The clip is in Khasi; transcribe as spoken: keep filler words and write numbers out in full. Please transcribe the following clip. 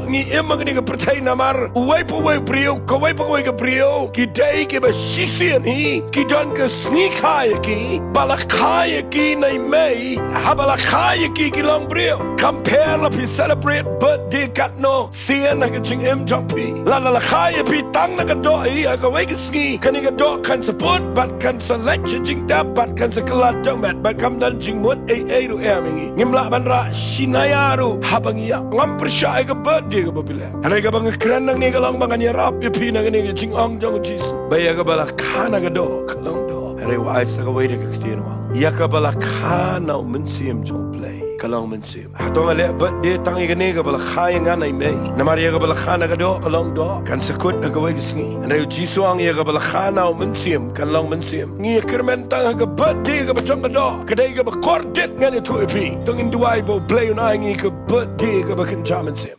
ngi im ha kane ka pyrthei namar uwei pa uwei u briew, kawei pa kawei ka briew ki dei kiba shisien hi, ki don ka sngi kha ïa ki ba la kha ïa ki na i Mei. Haba la kha ïa ki ki long briew. Kam pher la phi celebrate birthday katno sien ha ka jingim jong phi. Lada la kha ïa phi tang na ka doh hi ha kawei ka sngi, kane ka doh kan sa put bad kan sa leit sha jingtep bad kan sa kylla jong met bad kam don jingmut ei ei ruh em ïa ngi. Ngim lah ban rah shi naïa ruh haba ngi ïap. Ngam pyrshah ïa ka birthday kaba phi leh. Hynrei kaba nga kren nangne ka long ba ngan ïarap ïa phi na kane ka jingong jong u Jisu ba ïa kaba la kha na ka doh ka long doh. Hynrei u ai sa kawei de ka ktien u ong, ïa kaba la kha na u Mynsiem jong U Blei ka long mynsiem. Hato nga leh birthday tang ïa kane kaba la kha ïa nga na i Mei? Namar ïa kaba la kha na ka doh ka long doh, kan sa kut ha kawei ka sngi. Hynrei u Jisu u ong ïa kaba la kha na u Mynsiem kan long mynsiem. Ngi ïa kyrmen tang ha ka birthday kaba jong ka doh, ka dei kaba kordit. Ngan ïathuh ïa phi, to ngin duwai ba U Blei un ai ngi ka birthday kaba kynja mynsiem.